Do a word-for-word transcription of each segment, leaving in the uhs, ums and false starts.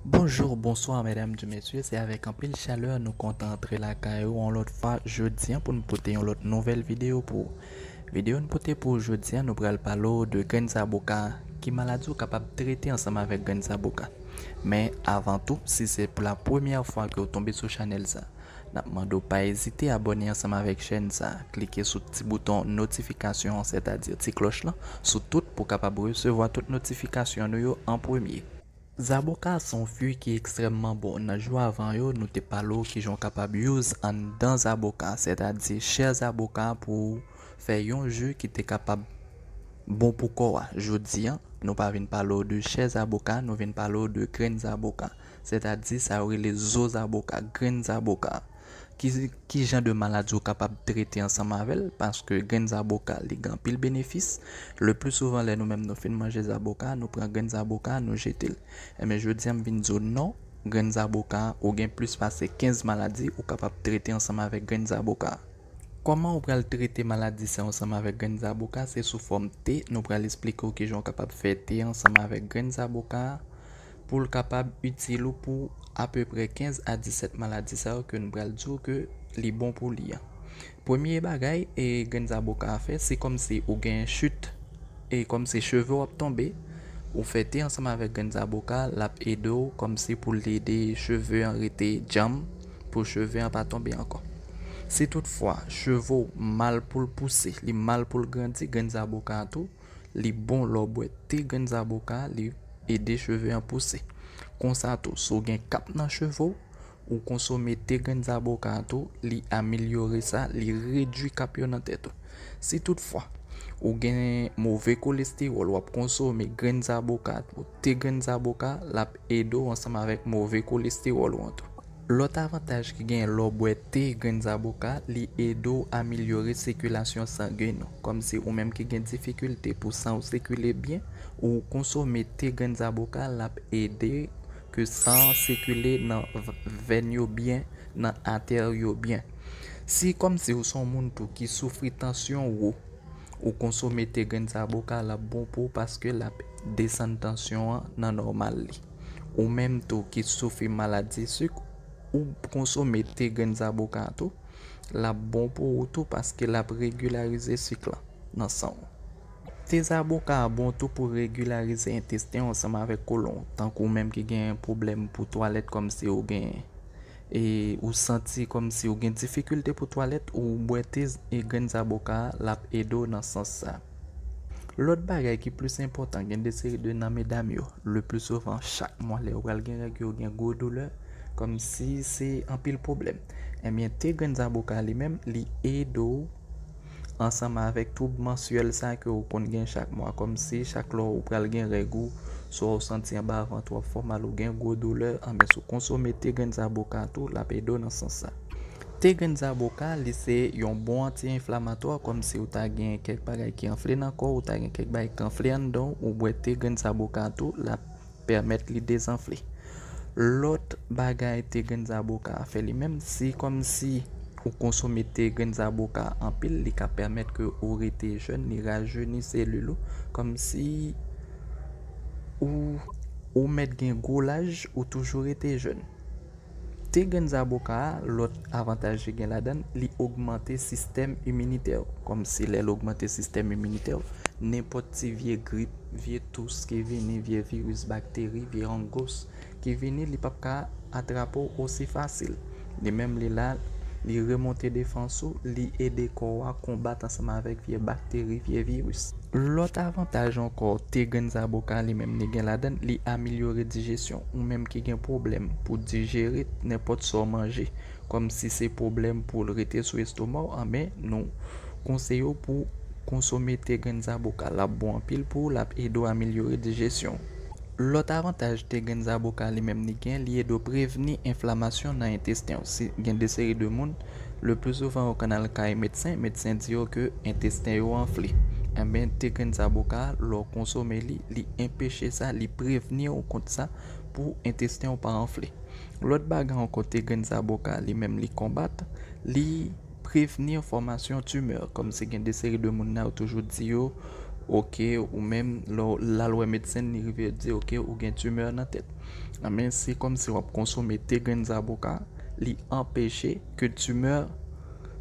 Bonjou, bonswa, medam e mesye, se avèk anpil chalè nou kontan antre lakay ou yon lòt fwa jodi a pou n pote yon lòt nouvèl videyo pou ou. Videyo n pote pou ou jodi a, nou pral pale w de grenn zaboka, ki maladi w kapab trete ansanm avèk grenn zaboka. Men avan tou, si se pou la premyè fwa ke w tonbe sou chanèl sa, n ap mande w pa ezite abòne ansanm avèk chèn sa, klike sou ti bouton notifikasyon an, sètadi ti klòch lan, sou tout pou w kapab resevwa tout notifikasyon nou yo an premye. Zaboka se yon fwi ki ekstrèmman bon. Nan jou avan yo, nou te pale w kijan w kapab use anndan zaboka, sètadi chè zaboka pou fè yon ji ki te kapab bon pou kò a. Jodi a, nou pa vin pale w de chè zaboka, nou vin pale w de grenn zaboka, sètadi sa yo rele zo zaboka, grenn zaboka. Ki, ki jan de maladi w kapab trete ansanm avè l? Paske grenn zaboka, li gen anpil benefis. Le pli souvan, lè nou menm nou fin manje zaboka, nou pran grenn zaboka, nou jete l. Enben, jodi a, m vin di w non, grenn zaboka, ou gen plis pase kenz maladi ou kapab trete ansanm avèk grenn zaboka. Kòman ou pral trete maladi sa ansanm avèk grenn zaboka? Se sou fòm te, nou pral esplike w kijan w kapab fè te ansanm avèk grenn zaboka pou l kapab itil ou pou apeprè kenz a disèt maladi sa yo ke n pral di w ke li bon pou li an. Premye bagay, e grenn zaboka a fè, se kòmsi ou gen chit, e kòmsi cheve w ap tonbe, ou fè te ansanm avèk grenn zaboka, l ap ede w kòmsi pou l ede cheve an rete djanm, pou cheve an pa tonbe ankò. Si toutfwa cheve w mal pou l pouse, li mal pou l grandi, grenn zaboka a tou, li bon lè w bwè te grenn zaboka, li ede cheve an pouse. Konsa tou, si w gen kap nan cheve w, ou konsome te grenn zaboka a tou, li amelyore sa, li redui kap yo nan tèt ou. Si toutfwa ou gen move kolestewòl, w ap konsome grenn zaboka a tou, te grenn zaboka, l ap ede w ansanm avèk move kolestewòl ou an tou. Lòt avantaj ki genyen lè w bwè te grenn zaboka, li ede w amelyore sikilasyon sangen ou. Kòmsi ou menm ki gen difikilte pou san w sikile byen, ou konsome te grenn zaboka, l ap ede ke san an sikile nan v-, vèn yo byen, nan atè yo byen. Si kòmsi ou se yon moun tou ki soufri tansyon wo, ou konsome te grenn zaboka, l ap bon pou ou paske l ap desann tansyon an nan nòmal li. Ou menm tou ki soufri maladi sik, ou konsome te grenn zaboka tou, l ap bon pou ou tou paske l ap regilarize sik lan nan san w. Te zaboka a bon tou pou regilarize entesten w ansanm avèk kolon w. Tankou ou menm ki gen pwoblèm pou twalèt, kòmsi ou gen, e ou santi kòmsi ou gen difikilte pou twalèt, ou bwè te z-, e grenn zaboka a, l ap ede w nan sans sa. Lòt bagay ki plis enpòtan, gen de seri de nan medam yo, le pli souvan, chak mwa lè yo pral gen règ, yo gen gwo doulè, kòmsi se anpil pwoblèm. Ebyen, te grenn zaboka li menm, li ede w ansanm avèk twoub mansyèl sa ke w konn gen chak mwa, kòmsi chak lè w pral gen règ ou, swa w santi anba vant ou ap fè w mal, ou gen gwo doulè, anben, si w konsome te grenn zaboka tou, l ap ede w nan sans sa. Te grenn zaboka, li se yon bon anti-enflamatwa, kòmsi w ta gen kèk bagay ki anfle nan kò w, ou ta gen kèk bagay ki anfle anndan w, ou bwè te grenn zaboka tou, l ap pèmèt li dezanfle. Lòt bagay te grenn zaboka a fè li menm, si kòmsi ou konsome te grenn zaboka anpil, li ka pèmèt ke ou rete jèn, li rajeni selil ou, kòmsi ou, ou mèt gen gwo laj, ou toujou rete jèn. Te grenn zaboka a, lòt avantaj li gen ladan l, li ogmante sistèm iminitè w. Kòmsi lè l ogmante sistèm iminitè w, nenpòt ti vye grip, vye tous ki vini, vye viris, bakteri, vye angos ki vini, li p ap ka atrape w osi fasil. Li menm li la, li remonte defans ou, li ede kò a konbat ansanm avèk vye bakteri, vye viris. Lòt avantaj ankò, te grenn zaboka li menm li gen ladan l, li amelyore dijesyon. Ou menm ki gen pwoblèm pou dijere nenpòt sa w manje, kòmsi se pwoblèm pou l rete sou estoma w, anben, nou konseye w pou konsome te grenn zaboka. L ap bon anpil pou ou, l ap ede w amelyore dijesyon w. Lòt avantaj te grenn zaboka li menm li gen, li ede w prevni enflamasyon nan entesten w. Si gen de seri de moun, le pli souvan yo konn al kay medsen, medsen di yo ke entesten yo anfle. Enben, te grenn zaboka, lè w konsome li, li enpeche sa, li prevni w kont sa pou entesten w pa anfle. Lòt bagay ankò, te grenn zaboka li menm li konbat, li prevni fòmasyon timè. Kòmsi gen de seri de moun nan yo toujou di yo, Ok, ou menm, lè w al wè medsen, li rive di, ok, ou gen timè nan tèt. Anben, se kòmsi w ap konsome te grenn zaboka, li anpeche ke timè,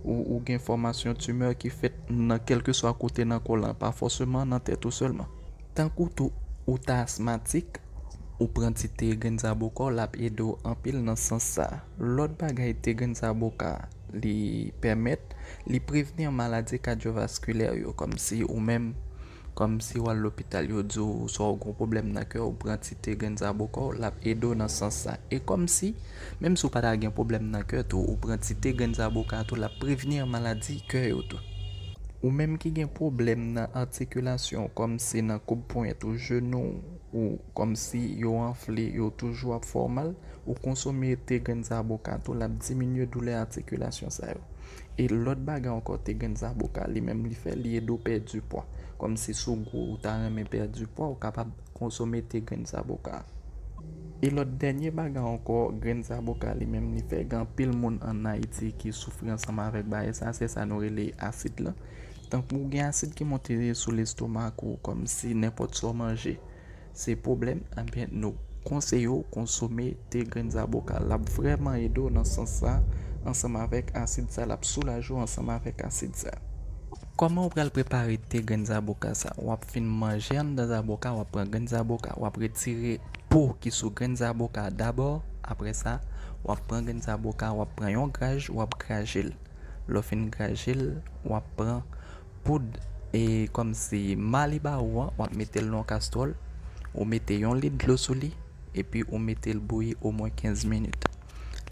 ou, ou gen fòmasyon timè ki fèt nan kèlkeswa kote nan kò w lan, pa fòseman nan tèt ou sèlman. Tankou tou, ou ta asmatik, ou pran ti te grenn zaboka w, l ap ede w anpil nan sans sa. Lòt bagay te grenn zaboka li pèmèt, li prevni maladi kadyovaskilè yo, kòmsi ou menm, kòmsi w al lopital, yo di w swa w gen pwoblèm nan kè, ou pran ti te grenn zaboka w, l ap ede w nan sans sa. E kòmsi, menm si w pa ta gen pwoblèm nan kè tou, ou pran ti te grenn zaboka tou, l ap prevni maladi kè yo tou. Ou menm ki gen pwoblèm nan atikilasyon, kòmsi nan koub ponyèt ou, jenou, ou kòmsi yo anfle, yo toujou ap fè w mal, ou konsome te grenn zaboka tou, l ap diminye doulè atikilasyon sa yo. E lòt bagay ankò, te grenn zaboka, li menm li fè, li ede w pèdi pwa. Kòmsi si w gwo, ou ta renmen pèdi pwa, ou kapab konsome te grenn zaboka. E lòt dènye bagay ankò, grenn zaboka, li menm li fè, gen anpil moun ann Ayiti ki soufri ansanm avèk bagay sa, se sa nou rele asid lan. Tankou ou gen asid ki monte sou lestomak ou, kòmsi nenpòt sa w manje, se pwoblèm, anben, nou konseye w konsome te grenn zaboka. L ap vrèman ede w nan sans sa, ansanm avèk asid sa, l ap soulaje w ansanm avèk asid sa. Kòman w pral prepare te grenn zaboka sa? W ap fin manje anndan zaboka, w ap pran grenn zaboka, w ap retire po ki sou grenn zaboka dabò. Apre sa, w ap pran grenn zaboka, w ap pran yon graj, w ap graje l. Lè w fin graje l, w ap pran poud, e kòmsi malibawo an, w ap mete l nan yon kastwòl, ou mete yon lit dlo sou li, epi ou mete l bouyi omwen kenz minit.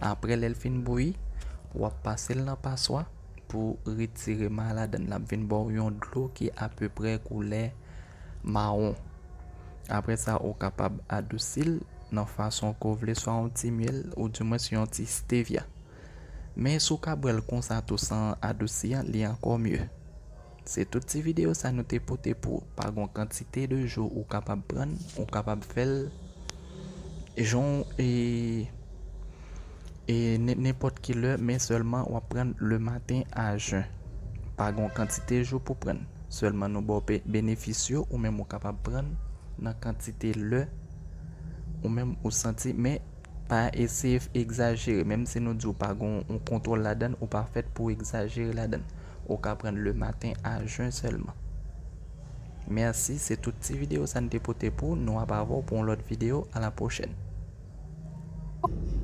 Apre, lè l fin bouyi, w ap pase l nan paswa pou retire ma a ladan l. L ap vin ba w yon dlo ki apeprè koulè mawon. Apre sa, ou kapab adousi l nan fason ke w vle, swa yon ti myèl, oudimwens yon ti stevia. Men si w ka bwè l konsa tou san adousi an, li ankò mye. Se tout ti videyo sa nou te pote pou ou. Pa gon kantite de jou ou kapab pran l, ou kapab fè l jan w, e, e nen-, nenpòt ki lè, men sèlman w ap pran l le maten a jen. Pa gon kantite jou pou pran l. Sèlman nou ba w be-, benefis yo, ou menm ou kapab pran l nan kantite lè ou menm ou santi, men pa eseye f-, egzajere. Menm si nou di w pa gon yon kontwòl ladan l, ou pa fèt pou w egzajere ladan l. Ou ka pran l le maten a jen sèlman. Mèsi, se tout ti videyo sa n te pote pou ou. Nou ap avè w pou yon lòt videyo. A la pwochèn.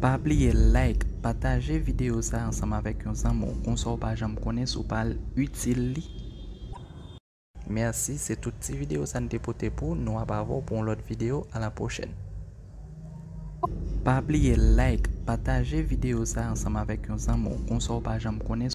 Pa bliye like, pataje videyo sa ansanm avèk yon zanmi w. Konsa w pa janm konnen si w pa al itil li. Mèsi, se tout ti videyo sa n te pote pou ou. Nou ap avè w pou yon lòt videyo. A la pwochèn. Pa bliye like, pataje videyo sa ansanm avèk yon zanmi w. Konsa w pa janm konnen